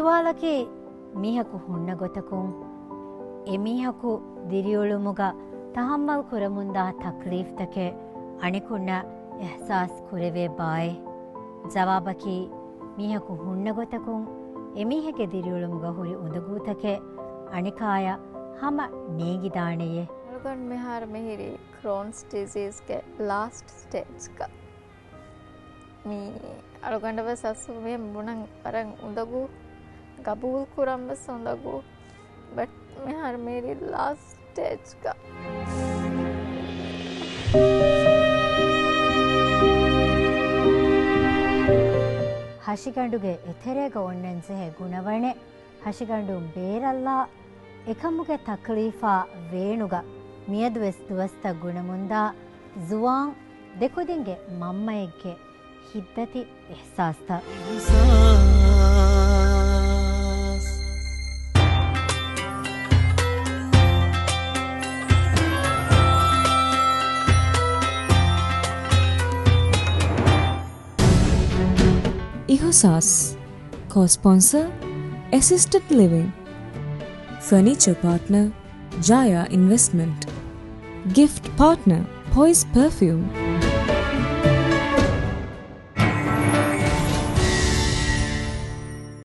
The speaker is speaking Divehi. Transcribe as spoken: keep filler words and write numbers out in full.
ސުވާލަކީ، މީހަކު ހުންނަ ގޮތަކުން އެމީހަކު ދިރިއުޅުމުގަ ތަހައްމަލް ކުރަމުންދާ ތަކްލީފްތަކެއް އަނެކުންނަށް އިޙްސާސް ކުރެވޭ ބާއޭ؟ ޖަވާބަކީ، މީހަކު ހުންނަ ގޮތަކުން އެމީހެއްގެ ދިރިއުޅުމުގަ ހުރި އުނދަގޫތަކެއް އަނެކާޔަށް ހަމަ ނޭނގިދާނެޔޭ. އަޅުގަނޑު މިހާރު މިހިރީ ކްރޯންސް ޑިޒީޒްގެ ލާސްޓް ސްޓޭޖްގަ. މި އަޅުގަނޑަށް ވެސް އަސްލު މިހެން ބުނަން ވަރަށް އުނދަގޫ، ގަބޫލު ކުރަން ވެސް އުނދަގޫ. ބަޓް މިހާރު މިހިރީ ލާސްޓް ސްޓޭޖްގަ. ހަށިގަނޑުގެ އެތެރޭގަ އޮންނަން ޖެހޭ ގުނަވަނެއް ހަށިގަނޑުން ބޭރަށްލާ، އެކަމުގެ ތަކްލީފާ ވޭނުގަ މިއަދުވެސް ދުވަސްތައް ގުނަމުންދާ ޒުވާން ދެކުދިންގެ މަންމައެއްގެ ހިތްދަތި އިޙްސާސްތައް. އިޙުސާސް. ކޯ ސްޕޮންސަރ، އެސިސްޓެޑް ލިވިން. ފަނީޗަރ ޕާޓްނަރ، ޖާޔާ އިންވެސްޓްމަންޓް. ގިފްޓް ޕާޓްނަރ، ޕޮއިޒް ޕަރފިއުމް.